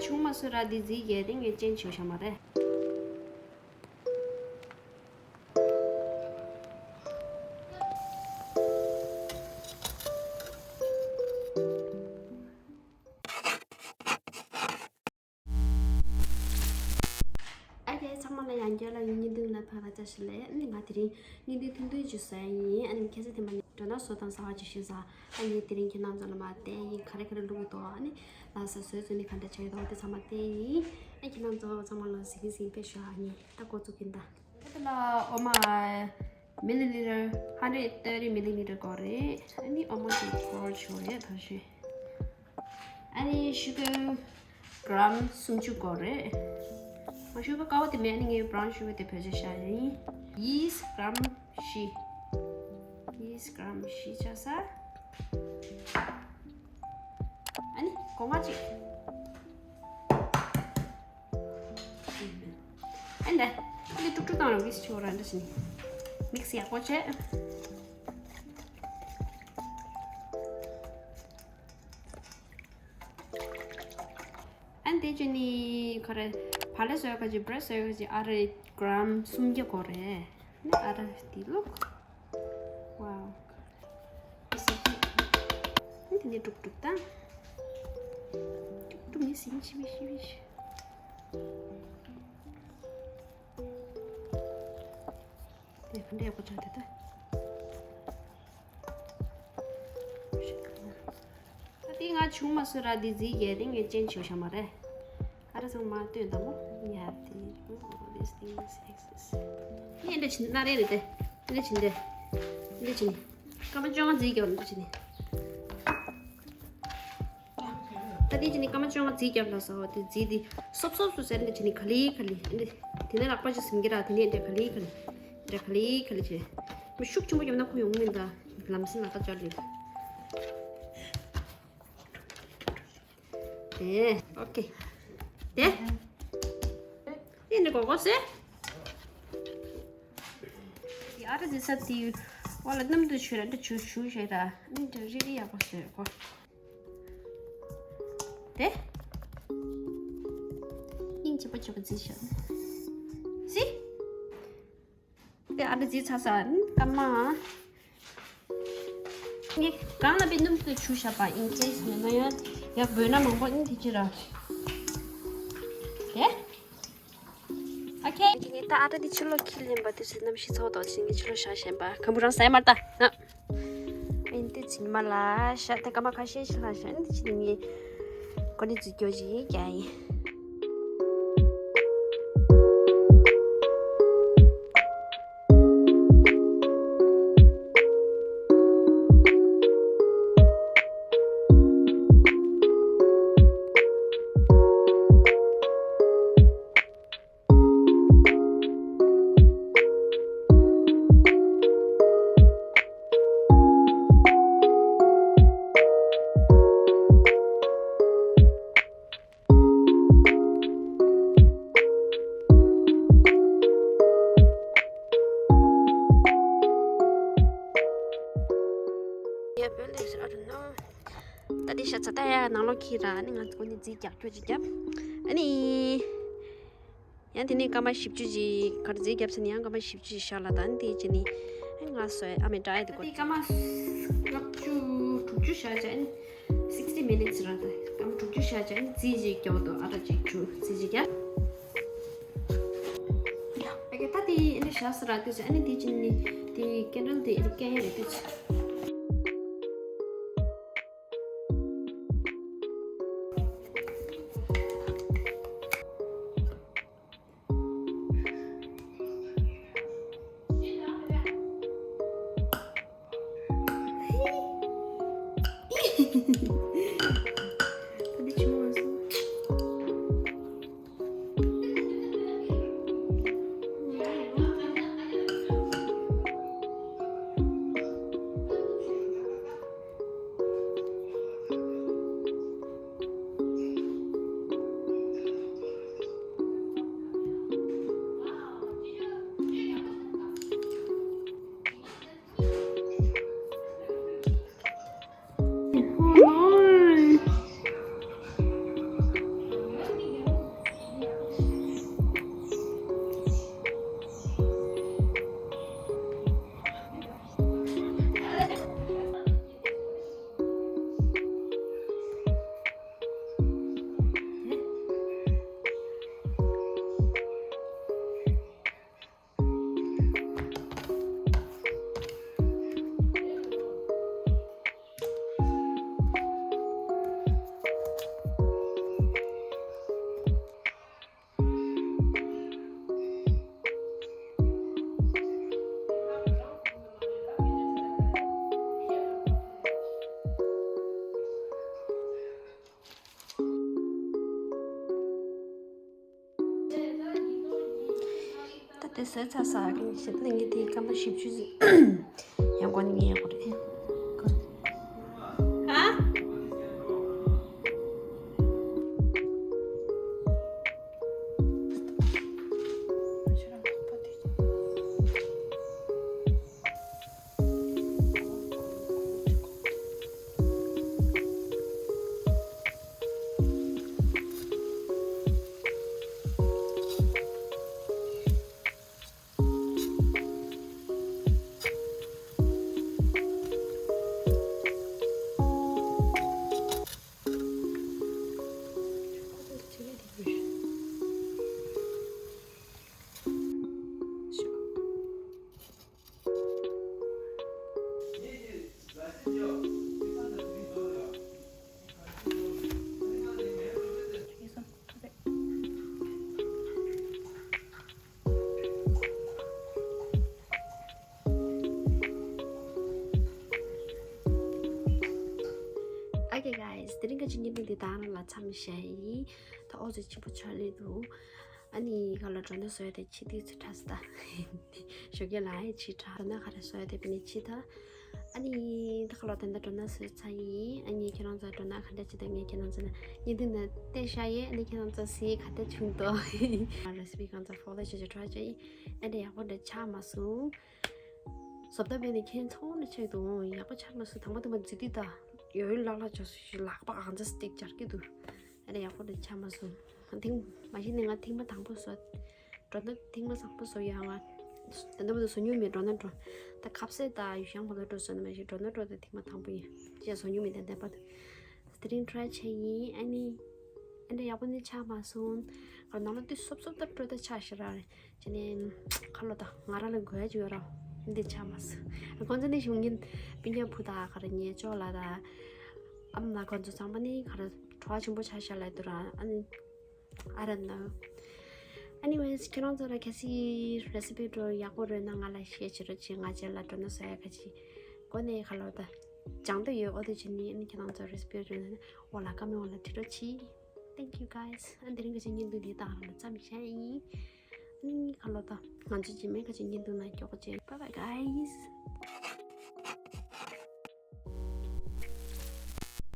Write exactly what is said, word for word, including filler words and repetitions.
ཆུང་མ་སུ་ར་འདི་རྫིས་རྒྱལ་ཏེ་ངས་ཅན་ཆུ་ཤ་མ་རེད། ཨ་ཀེ་ཚང་མ་ལ་ཡང་བསྐྱར་ལ་ཡིན། བརྙན་ཐུང་ལ་ཕར་ལ་བཅར་ཞིག་ལས། ཨ་ནི་ང་དེ་རིང་བརྙན་ཐུང་ཐུང་ཐུང་ཅིག་བཟོ་ཡ་ཡིན། ཨ་ནི་ཁྱེད་ཚོ་དེ་མ་ནི་འགྲོ་ན་བཟོ་དང་ཟ་བ་ཅིག་ཤེས་ས། ཨ་ནི་དེ་རིང་ཁྱེད་རྣམ་ཚོ་ལ་མ་བསྟན་ཡིན། ག་རེ་ག་རེ་བླུགས་འདུག་ཨ་ནི་ལ་ས་བཟོས་ཚོ་ནི་ག་འདྲ་ཆགས་ཡོད་དོ་དེ་ཚང་མ་བསྟན་ཡིན། ཨ་ཁྱེད་རྣམ་ཚོ་ཚང་མ་ལ་གཟིགས་གཟིགས་ཕེབས་ཤོག་ཨ་ནི་ད་འགོ་བཙུགས་ཡིན་ད། ད་ལྟ་ལ་འོ་མ་མི་ལི་ལི་ཊར་ཧན་ཌེཌ་ཐར་ཊི་མི་ལི་ལི་ཊར་དགོས་རེད། ཨ་ནི་འོ་མ་དེ་ཕོར་ཆོག་རེད་ད་ཤི། ཨ་ནི་ཤུ་གར་གྷ་རམ་སུམ་ཅུ་དགོས་རེད། ང་ཤུ་གར་དཀར་པོ་དེ་མེད། ཨ་ནི་ངས་བྷ་རའུན་ཤུ་གར་དེ་བེད་སྤྱོད་བྱས་ཡིན། ཡིས་གྷ་རམ་བཞི། ཡིས་གྷ་རམ་བཞི་ཆགས་ས། ཨ་ནི་སྒོ་ང་གཅིག་ཨ་ནི་ད་ཨ་ནི་དཀྲུག་དཀྲུག་བཏང་རོགས། ཝིསྐ་ཆུ་ར་འདྲ་བྱས་ནས་མིག་སི་ཡག་པོ་བྱས། ཨ་ནི་དེ་བྱས་ནས་ཁ་རེ་བག་ལེབ་བཟོ་ཡག་གི་བྷི་རེཌ་བཟོ་ཡག་གི་ཨ་རེ་གྷ་རམ་སུམ་བརྒྱ་དགོས་རེད། ཨ་ནི་ཨ་རེ་དེ་ལུག་ཝའོ། ཨ་ནི་དེ་ནས་དཀྲུག་དཀྲུག་བཏང་། དཀྲུག་དཀྲུག་ངས་ཟིན་ཆི་བི་ཤི་བི་ཤི། དེ་ག་འདྲ་ཡག་པོ་ཆགས་དེ་ད། ད་དེ་ང་ཆུང་མ་སུ་ར་འདི་རྫིས་རྒྱལ་ཏེ་ངས་ཅན་ཆུ་ཤ་མ་རེད། ཨ་ར་ཚང་མ་ལྟོས་དང་མོ། You have to do all these things exist. ཨེ་འདྲ་ཆི་ན་རེ་རེད་དེ། འདྲ་ཆི་འདྲ། འདྲ་ཆི་ནི། སྐར་མ་བཅོ་ལྔ་རྫིས་རྒྱབ་འདྲ་ཆི་ནི། ད་དེ་ཆི་ནི་སྐར་མ་བཅོ་ལྔ་རྫིས་རྒྱབ་ལ་སོ་དེ་རྫིས་དེ་སོབ་སོབ་སུ་ཟེར་འདྲ་ཆི་ནི་ག་ལི་ག་ལི་འདྲ། དེ་ནས་ལག་པ་ཅིག་ཟིན་གི་ར། དེ་ནས་འདྲ་ག་ལི་ག་ལི་འདྲ་ག་ལི་ག་ལི་བྱས། མི་ཤུགས་ཆེན་པོ་རྒྱབ་ན་ཁོ་ཡོང་མིན་ད། ལམ་སེང་ལ་ཁ་ཅར་ལི། དེ་ཨོ་ཀེ། དེ་དེ་ནི་གོ་གོ་སེ། ཡ་ར་ཟི་ས་དེ་བ་ལ་གནམ་དུ་ཆུ་ར་འདྲ་ཆུ་ཆུ་ཞེ་ར་འདྲ་རི་རི་ཡག་པོ་བཟོས་གོ། དེ་སྙིང་རྗེ་པོ་ཆེ་པོ་རྫིས་ཤག་སི། དེ་ཨ་འདྲ་རྫིས་ཚར་ས་ཨ་ནི་སྐར་མ། ངས་གང་ལ་པའི་སྣུམ་དུ་ཆུ་བཞག་པ་ཨིན་ཀེས་ཡོད་ན་ཡང་ཡག་དགོས་ན་མང་པོ་ཨིན་དེ་ཅི་ར། དེ། ཨོ་ཁེ། ངས་ད་ཨ་འདྲ་འདི་ཕྱི་ལོགས་ཁྱི་ལེན་པ་དེ་ཚོའི་གནམ་གཤིས་ཚ་བོ་དོག་ཅིག་ངས་ཕྱི་ལོགས་བཞག་བཞིན་པ་ཁམ་བུ་རང་ཟ་ཡ་མ་རེད་ད་ན། ཨིན་དེ་ཚིག་མ་ལ་ཤ་དེ་སྐར་མ་ཁ་ཤས་ཤིག་ལ་ཤ་ཨིན་དེ་ཅི་ནི་ངས་གོ་ནི་རྫིས་སྐྱོ་ཅིག་རྒྱག་ཡིན། ད་འདི་ཤ་ཚ་ད་ཡ་ནང་ལོགས་ཁྱི་ར་ཨ་ནི་ང་ཚོ་ནི་རྫིས་རྒྱག་རྒྱུ་ཅིག་རྒྱབ། ཨ་ནི་ཡང་དེ་ནས་སྐར་མ་བཞི་བཅུ་ཅིག་གར་རྫིས་རྒྱབ་ཚར་ནས་ཡང་སྐར་མ་བཞི་བཅུ་ཅིག་བཞག་ལ་ད་ཨ་ནི་དེ་བྱས་ནས་ཨ་ནི་ང་སོ་ཨ་མའི་ཌའི་ཊི་དེ་དགོས། སྐར་མ་ལྔ་བཅུ་དྲུག་ཅུ་བཞག་བྱས་ཨ་ནི། Sixty minutes ར་ད་སྐར་མ་དྲུག་ཅུ་བཞག་བྱས་ཨ་ནི་རྫིས་ཅིག་རྒྱག་འདུག་ཨ་ར་ཅིག་ཆུ་རྫིས་ཅིག་རྒྱག་ཡ་ཨ་ཀེ་ད་དེ་ཨ་ནི་བཞག་ས་ར་དུས་ཚོད་ཨ་ནི་དེ་ཅི་ནི་དེ་ཀེན་ཌལ་དེ་ཨ་ནི་སྐྱེ་ཡ་རེད་དུས་ཚོད། དེ་བཟོས་ཚར་ས་གི་ཞེ་ད་ངས་དེའི་སྐར་མ་བཞི་བཅུ་ཡང་སྒོ་ནས་ཉལ་དགོས་རེད། ཧ། Okay guys, དེ་རིང་ག་ཅིག་བརྙན་ཐུང་འདི་དང་རང་ལ་མཚམས་བཞག་ཡིན། ད་ཨོ་ཙི་ཆེན་པོ་ཆགས་ལེ་འདུག་ཨ་ནི་ག་ལ་སྒྲོ་ན་བཟོ་ཡ་དེ་ཕྱི་དུས་ཚོད་ཁྲ་ས་ད། ཞོགས་ཀས་ལ་ཡ་ཕྱི་དྲགས། སྒྲོ་ན་ག་རེ་བཟོ་ཡ་དེ་པི་ནི་ཕྱི་ད། ཨ་ནི་ད་ག་ལ་ད་ད་སྒྲོ་ན་བཟོས་ཚར་ཡིན། ཨ་ནི་ཁྱེད་རང་ཚོ་སྒྲོ་ན་ག་འདྲ་ཅིག་དང་ངས་ཁྱེད་རང་ཚོ་ན་བརྙན་ཐུང་ན་བལྟས་ཤག་ཡས། ཨ་ནི་ཁྱེད་རང་ཚོ་གཟིགས་ག་འདྲ་བྱུང་འདུག་རེ་སི་པི་གང་ཚ་ཕོ་ལ་ཆེ་ཆེ་ཁྲ་ཆེ་ཡིན། ཨ་འདྲ་ཡག་པོ་འདྲ་ཆགས་མ་སོང་། བཟོ་ལྟ་བས་ནི་ཁྱེད་ཚོ་ནི་ཆེད་དུ་ཡག་པོ་ཆགས་མ་སོང་། དང་པོ་དང་པོ་འཛི་དུས་ད་ཡོད་ཡོད་ལག་ལག་ཆགས་སུ་ཞིག་ལག་པ་གང་ཚ་སྟེག་སྦྱར་གི་འདུག་ཨ་རེ་ཡག་པོ་རེ་ཆགས་མ་སོང་། ཐེངས་མ་གཞི་ནས་ང་ཐེངས་མ་དང་པོ་བཟོ། སྒྲོ་ན་ཐེངས་མ་དང་པོ་བཟོ་ཡ་ང་ད་ལྟ་བར་དུ་བཟོ་མྱོང་མེད། སྒྲོ་ན་སྒྲོ་ད་ཁ་ཟས་ད་ཡུལ་ཤང་བ་ལ་སྒྲོ་བཟོ་ན་མ་གཞི་སྒྲོ་ན་སྒྲོ་ད་ཐེངས་མ་དང་པོ་ཡིན། ཅེས་བཟོ་མྱོང་མེད། ད་ལྟ་བར་དུ་དེ་རིང་ཊ་རའི་བྱས་ཡིན། ཨ་ནི་ཨ་འདྲ་ཡག་པོ་ནི་ཆགས་མ་སོང་། ང་ནང་ལ་དུས་སོབ་སོབ་ད་སྤྲོ་ད་ཆགས་ཤི་ར་རེད། བྱས་ནས་ཁ་ལོ་ད་ང་རང་ལ་དགོས་ཡ་ཅིག་ཡོད་ར། འདི་ཆགས་མ་སོང་། ཁོང་ཚོ་ནི་གཞུང་གི་སྤུན་ཀྱག་བུ་ད་ག་རེ་ཉེ་ཅོག་ལ་ད་ཨ་མ་ཁོང་ཚོ་ཚང་མ་ནི་ག་རེ་བྲོ་བ་ཆེན་པོ་ཆགས་ཤག་ལབ་འདུག་ར། ཨ་ནི། I don't know. Anyways, ཁྱེད་རང་ཚོ་ལ་གལ་སྲིད་རེ་སི་པི་འདྲ་ཡག་པོ་རེད་ན་ང་ལ་བཤད་བྱེད་རོགས་བྱེད། ང་རྗེས་ལ་སྒྲོ་ན་བཟོ་ཡ་ག་ཅིག་གོ་ནས་ཁ་ལོ་ད་སྦྱང་འདོད་ཡོད། ཨོ་དེ་བྱེད་ནི་ཨ་ནི་ཁྱེད་རང་ཚོ་རེ་སི་པི་འདྲ་ན་འོ་ལ་ཀ་མེན་འོ་ལ་བྲིས་རོགས་བྱེད། Thank you guys. ཨ་འདི་རིང་གི་ཆེད་བརྙན་ཐུང་འདི་དང་རང་ལ་ཙམ་བཤད་ཡིན། ཨ་ནི་ཁ་ལོ་ད་ང་ཚོ་རྗེས་མའི་ག་ཅིག་བརྙན་ཐུང་ན་མགྱོགས་པོ་བྱེད། Bye bye guys.